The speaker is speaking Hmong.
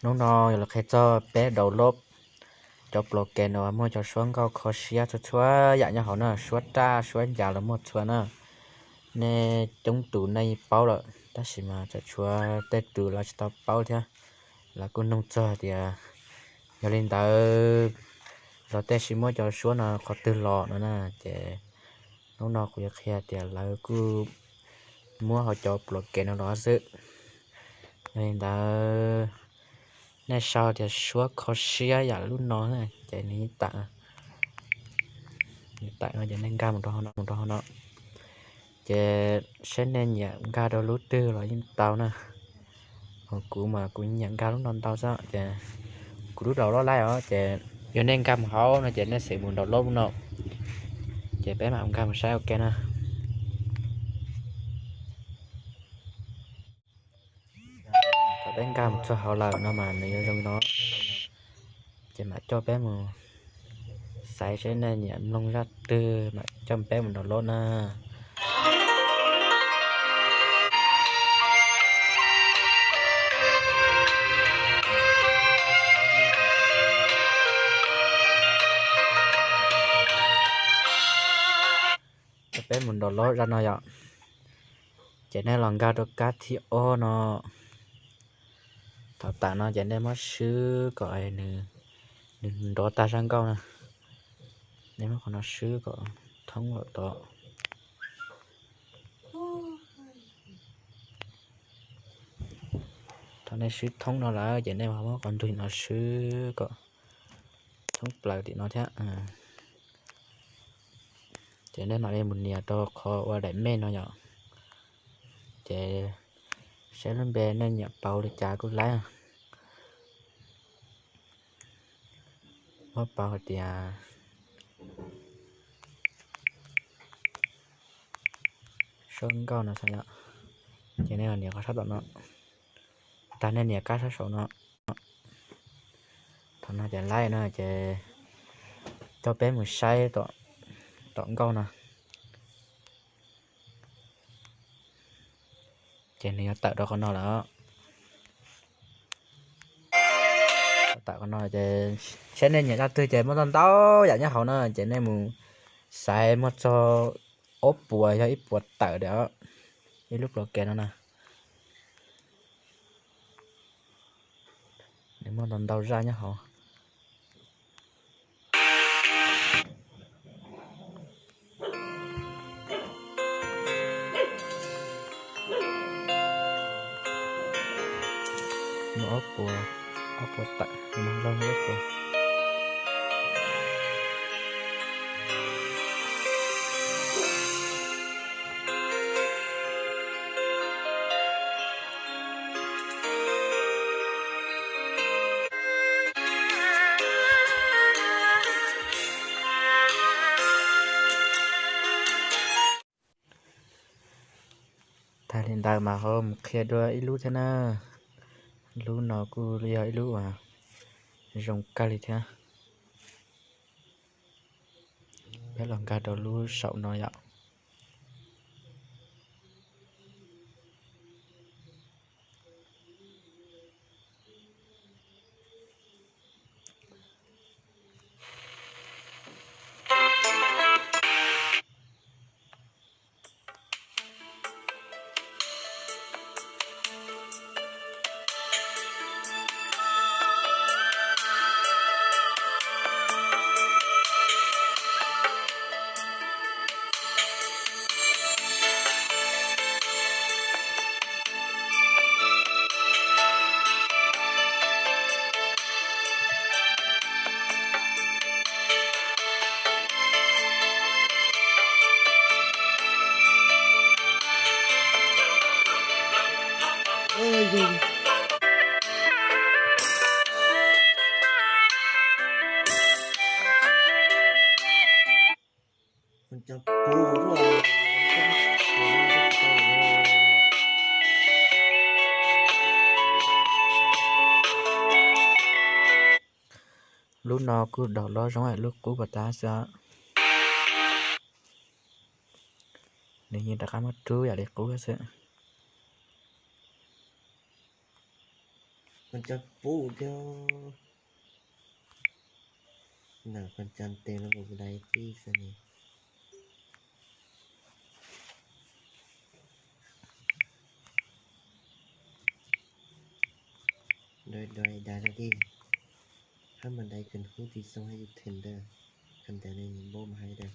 Hnub no yog los qhia txog peb download cov plos kes no muaj cov suab nkauj kho siab txhua txhua yam nyob hauv na, suab raj suab ncas los muaj txhua na. Nej coob tus nej yeej paub lawm, tab sis mas tseem tshuav tej tus lawv tsis tau paub thiab. Lawv kuj nug txog tias yog li ntawd los tej sim muab cov suab no qhov twg los no na, ces hnub no kuv yuav qhia tias lawv kuj muab hauv cov plos kes no los xwb. Yog li ntawd nej sau tias suab kho siab yam lub no ces nws yeej tawm, nws tawm no ces nej nkag mus rau hauv no, ces saib nej nyiam nkag rau lub twg los yeej tau na. Ho kuv mas kuv nyiam nkag lub no ntau xwb ces kuv lub download lawm os, ces yog nej nkag mus hauv no ces nej xav mus download lub no, ces peb mam nkag mus saib ua ke na. Thaum peb nkag mus txog hauv lawm no mas nws yuav zoo li no, ces mam coj peb mus xaiv seb nej nyiam mloog zaj twg mam coj peb mus download na. Coj peb mus download zaj no yom. Ces nej los nkag rau kab thib ob no. Thaum tawm no ces nej muab swb kom nws nrov tag zaj nkauj na. Nej muab qhov no swb kom thoob lawm tod. Thaum nej swb thoob no lawm ces nej ho muab qhov ntug no swb kom thoob plaws tim no thiab. Ces nej mam li mus nias rau qhov ua daim mej no yom. Ces saib lub npe nej nyiam pauv li cas kuj laib. Muab pauv hais tias suab nkauj no xwb yom. Ces nej nias qhov sab tom no, tag nej nias kab sab saud no. Thaum no ces laib no ces coj peb mus saib tom nkauj no. Ces nws yuav tawm rau qhov no lawm. Tawm qhov no ces saib nej nyiam zaj twg ces muaj ntau ntau yam nyob hauv no ces nej mus xaiv muaj txog ob puas yog ib puas tawm lawm. Ib lub plos kes no na, nws muaj ntau ntau zaj nyob hauv. Muaj ob puas, ob puas tawm, muaj laug ob puas. Tag li ntawd mas ho mus qhia dua ib lub thiab na. Lub no kuj yog ib lub uas zoo kawg li thiab. Peb los nkag rau lub saum no yom. Lub no kuj download zoo, lub qub pas tas xwb. Nws yeej rov qab muab rub yam li qub xwb. Qhov cov pub thiab. Ntawm qhov cov tes los kuv dai tib xwb ne. Dai dai dai dai tib. Hab mas dai kws hub tis xoo hab yus tender. Kha ntawd ne nws npau mas hais dai.